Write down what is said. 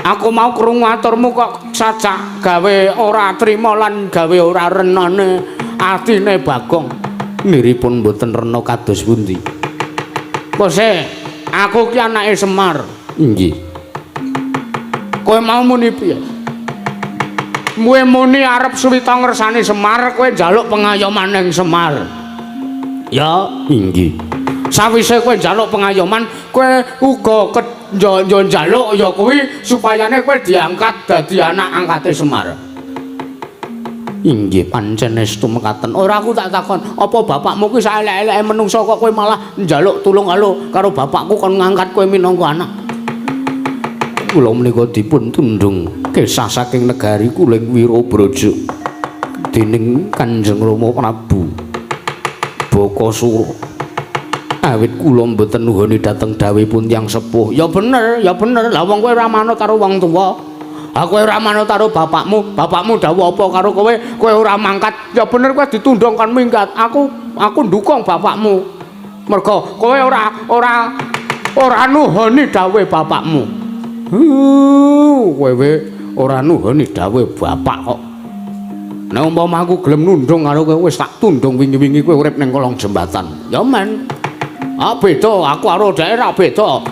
Aku mau krungu aturmu kok sajak gawe ora trima lan gawe ora renane atine Bagong. Niripun mboten rena kados pundi? Kose, aku ki anake Semar. Inggih. Kowe mau muni piye? Kowe muni arep suwita ngersani Semar, kowe njaluk pengayoman ning Semar. Ya, inggih. Sawise kowe njaluk pengayoman, kowe uga njaluk ya kuwi supayane kowe diangkat dadi anak angkate Semar. Inggih, pancen estu mekaten. Ora, aku tak takon, apa bapakmu kuwi saelek-eleke menungsa kok kowe malah njaluk tulung karo bapakku kon ngangkat kowe minangka anak? Kula menika dipun tundhung kesah saking negari Kuling Wirabraja dening Kanjeng Rama Prabu Bakasura. Awit kula mboten nuhoni dhateng dawuhipun tiyang sepuh. Ya bener, ya bener. Lah wong kowe ora manut karo wong tuwa. Ha kowe ora manut karo bapakmu, bapakmu dawuh apa karo kowe, kowe ora mangkat. Ya bener kowe ditundung kon minggat. Aku ndukung bapakmu. Mergo kowe ora ora ora nuhoni dawuhe bapakmu. Kowe ora nuhoni dawuhe bapak kok. Nek umpama aku gelem nundung karo kowe, wis tak tundung wingi-wingi kowe urip ning kolong jembatan. Ya men. Ah beda, aku karo dhek ra beda.